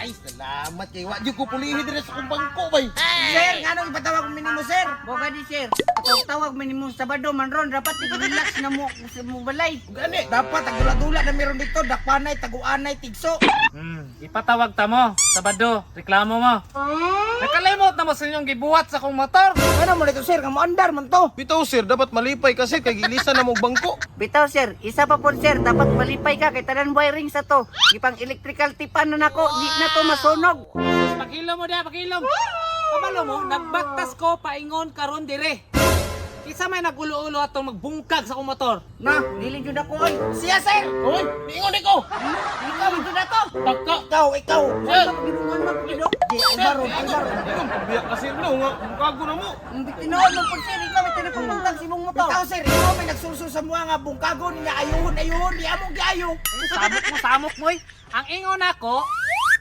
Ay, salamat kay wa jud ko pulihi dire sa akong bangko bay. Sir, nganong ipatawag mo nimo, sir? Boga di sir. Tawag-tawag man nimo Sabado man ron dapat i-relax na mo sa mo balay. Gani. Dapat ang dula-dula na meron dito, dakpanay, taguanay, tigso. Ipatawag ta mo, Sabado, reklamo mo. Nakalimot na mo sa inyong gibuhat sa akong motor. Ano mo nito, sir, nga moandar man to. Bitaw sir, dapat malipay ka sir kay gilisan na mo og bangko. Bitaw sir, isa pa po sir, dapat malipay ka kay tanan wiring sa to. Gipang electrical tipan na nako, di na to masunog. Pakilom mo diha, pakilom. Kabalo mo, nagbaktas ko paingon karon dire. Isa may nagulo-ulo atong magbungkag sa akong motor. Na, dili jud ako oy. Siya, sir. Oy, niingon ko. Ikaw jud na to. Taka. Ikaw, ikaw. Sir, Ginuman man pud Di, Alvaro, Alvaro. ingon biya ka sir no nga bungkago na mo. Tinuod man pud sir, ikaw may tinapabungkag sa imong motor. Bitaw, sir, ikaw may nagsulsul sa mga nga bungkago niya ayuhon, ayuhon, di among giayo. Samok mo, samok mo. Ang ingon ako,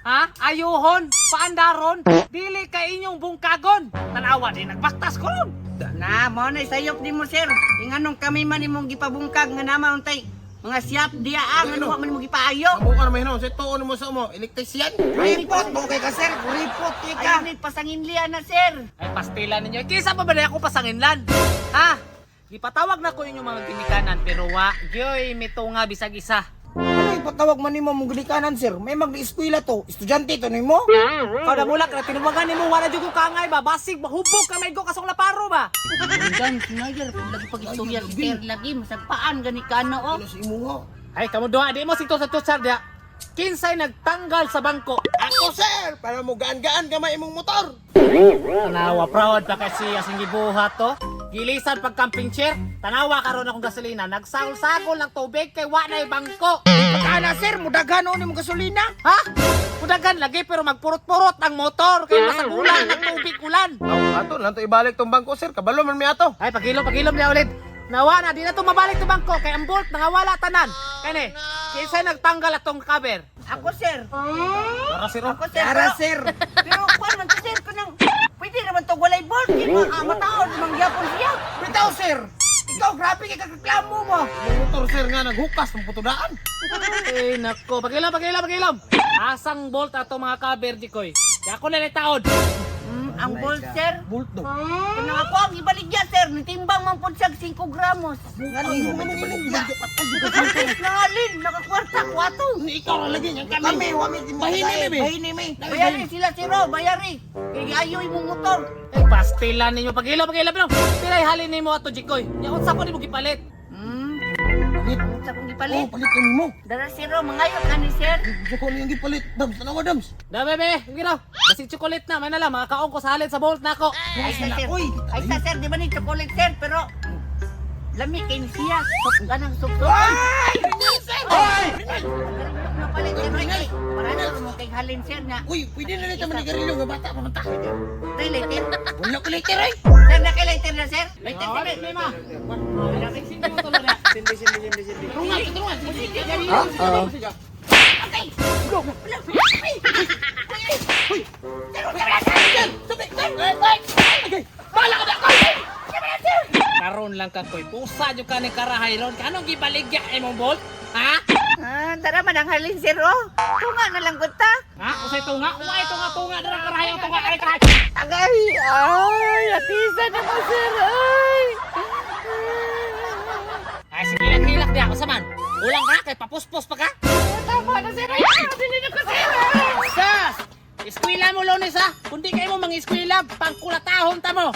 ha? Ayuhon, paandaron, dili ka inyong bungkagon. Tanawa di nagbaktas ko ron. Na, mao na sayop nimo sir. Inganong kami man imong gipabungkag nga nama untay mga siyap diya ang ano man imong gipaayo. Amo ka na mahinom, sir, tuon mo sa mo, electrician. Report mo kay ka, sir. Report kay ka. Ayun ni pasanginlian na sir. Ay, pastila ninyo. Kisa pa ba na ako pasanginlan? Ha? Gipatawag na ko inyong mga ginikanan pero wa, gyoy mitunga bisag isa. Ano ipatawag man nimo mong ginikanan, sir? May mag-eskwela to. Estudyante to nimo. Ikaw na mulak na tinuwagan nimo wala jud ko kangay ba basig mahubog kamay ko kasong laparo ba. Gan sinayar kung lagi pag-istorya si sir lagi masagpaan gani ka na oh. Ano sa imo nga? Ay kamo duha di mo sigto sa tutsar diya. Kinsay nagtanggal sa bangko. Ako sir, para mo gaan-gaan gamay imong motor. Tanawa proud pa kasi asing gibuhat to. Gilisan pag camping chair, tanawa karon akong gasolina, nagsagol-sagol ng tubig kay wa na bangko. Pagkana, sir, mudaghan ni mong gasolina. Ha? Kudagan lagi pero magpurot-purot ang motor kay masagulan ng tubig ulan. Aw, ato lang to ibalik tong bangko sir, kabalo man mi ato. Ay, pagilom, pagilom niya ulit. Nawa na, di na to mabalik to bangko kay ang bolt nangawala tanan. Kani, kinsa nagtanggal atong cover? Ako sir. Para sir, oh. Ako sir. Tara, sir. Pero kuan man to sir kanang pwede naman to walay bolt kay mga mataon mangyapon siya. Bitaw, sir. Ikaw, grabe kay kareklamo mo. Imong motor sir nga naghukas ng putudaan. Ay, nako, pagilom, pagilom, pagilom. Asang bolt ato mga cover di koy. Di ako na taod. Ang bolt sir. Bolt daw. Kanang ako ang ibaligya sir, nitimbang man pud siya 5 gramos. Ngano mo man ibaligya? Ang ngalin, nakakwarta ko ato. Ni ikaw ra lagi nga kami. Kami, wa mi Bahini mi, be. Bahini mi. Bayari sila sir, oh, bayari. Kay ayo imong motor. Ay, pastila ninyo, pagilom, pagilom, pagilom. Pilay halin nimo ato Jikoy. Nya unsa ko nimo gipalit? Palit. Sa kong Oh, gipalit. palit kami mo. Dara sir, oh, mangayo ka ni sir. Gusto ko niyang gipalit. Dams, tanawa dams. Da bebe, gino. Basi chocolate na, may na lang makakaon ko sa halin sa bolt nako. Ay sa sir. Uy, Ay sa sir, di ba ni chocolate sir, pero lami kay ni siya. Sok ganang sok sok. Ay! Ay! Napalit sir, ay, ay. Para na mo kay halin sir nga. Uy, pwede na nito manigarilyo nga bata pa man ta. Tay lighter. Wala ko later ay. Sir, naka-lighter na sir. Lighter Oh, sir. problema. Sindi mo tulo na. Sindi, sindi, sindi, sindi. Tulungan, tulungan. Karon lang ka koy. Pusa jud ka ni karahay ron. Kanong gibaligya imong bolt? Ha? Ah, tara man ang halin sir, oh. Tunga na lang gud ta. Ha? Usay tunga? Uway tunga tunga dara karahay ang tunga karahay karahay. Agay, ay, atisa na mo sir, ay. Ay sige lang hilak diha usa man. Ulang ka kay papuspos pa ka. Tama na sir, ay, dili na ko sir. Sas! Eskwela mo Lunes ha. Kundi kay mo mga eskwela pangkulatahon ta mo.